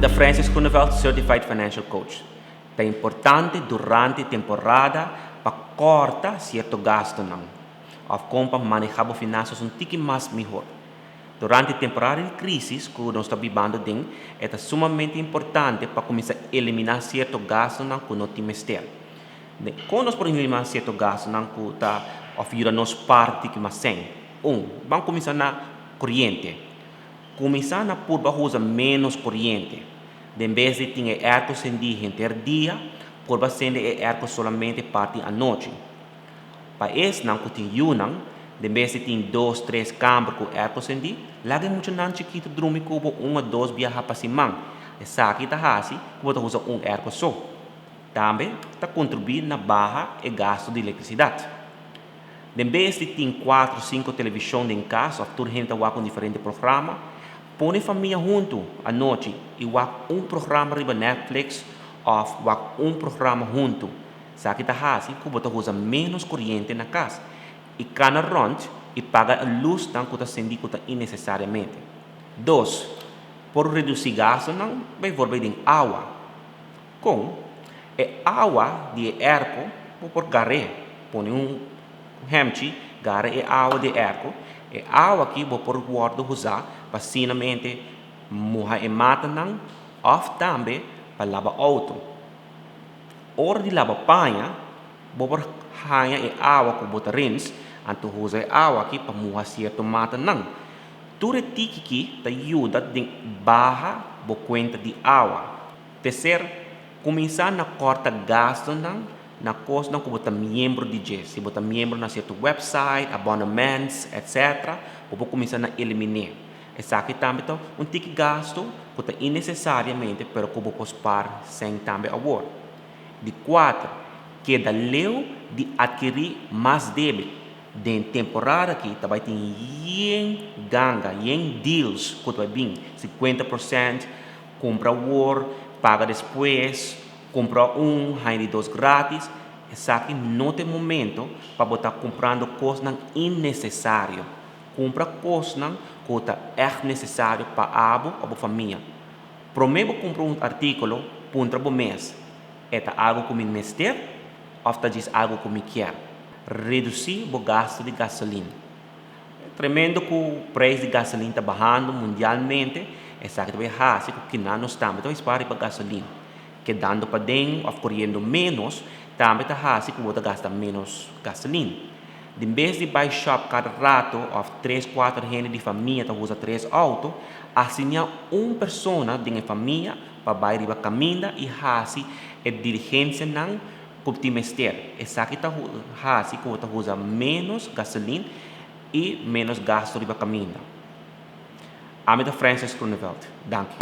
Ami ta Francis Groeneveld, Certified Financial Coach. Ta importante durante temporada pa corta cierto gastonan of con pa maneha bo finanzas un tiki mas mihor. Durante temporada di crisis cu nos ta bibando den, e ta sumamente importante pa cuminsa elimina cierto gastonan cu no tin mester. Con nos por elimina cierto gastonan cu ta of yuda nos spaar tiki mas cen? Un, Ban cuminsa na coriente. Cuminsa na purba uza menos coriente. Den bes di tin e airco cendi henter dia, purba cende e airco solamente parti anochi. Pa esnan ku tin yunan, den bes di tin dos, tres kamber ku airco sendí, laga e muchanan chikitu drumi ku bo un o dos biaha pa siman. Esaki ta hasi ku bo ta usa un airco so. Tambe ta kontribuí na baha e gastu di elektrisidat. Den bes di tin kuatro, sinku televishon den kas òf tur hende ta wak un diferente programa, pone famia huntu anochi i wak un programa riba Netflix òf wak un programa huntu. Esaki ta hasi ku bo ta usa ménos koriente na kas i kana rònt i paga e lusnan ku ta sendí ku ta innesesariamente. Dos, por redusí gastunan beivoorbeeld den awa. Kon? E awa di e èrko bo por gar'é. Pone un hèmchi, gara e awa di e èrko. E awa aki bo por wòrdu usá pa asinamente muha e matanan òf tambe pa laba outo. Ora di laba paña, bo por haña e awa ku bo ta rins, anto usa e awa aki pa muha sierto matanan. Tur e tiki ki ta yuda den baha bo kuenta di awa. Terser, kuminsá na kòrta gastunan na kosnan ku bo ta miembro di dje. Si bo ta miembro na sierto website, abonements, etc. Bo por kuminsá na eliminé. Esaki tambe ta un tiki gastu ku ta innesesariamente pero ku bo por spar sèn tambe awor. Di kuater, keda leu di atkirí mas debe. Den temporada aki ta bai tin yen ganga, yen deals ku ta bai bin, 50%, kumpra awor, paga despues, kumpra un, haña di dos gratis. Esaki no ta e momento pa bo ta kumprando kosnan innesesario. Kumpra kosnan ku ta ègt nesesario pa abo òf bo famia. Promé bo kumpra un artíkulo, puntra bo mes, E ta algu ku mi mester òf ta djis algu ku mi kier? Redusí bo gastu di gasolin. Tremendo ku preis di gasolin ta bahando mundialmente, esaki ta bai hasi ku kinan nos tambe ta bai spar riba gasolin. Kedando paden òf koriendo ménos tambe ta hasi ku bo ta gasta ménos gasolin. Di bes di bai shop kada rato of tres kuater hende di famia ta usa tres auto, asiñá un persona den e famia pa bai riba kaminda i hasi e diligensianan ku tin mester. Esaki ta hasi ku bo ta usa ménos gasolin i ménos gastu riba kaminda. Ami ta Francis Groeneveld. Danki.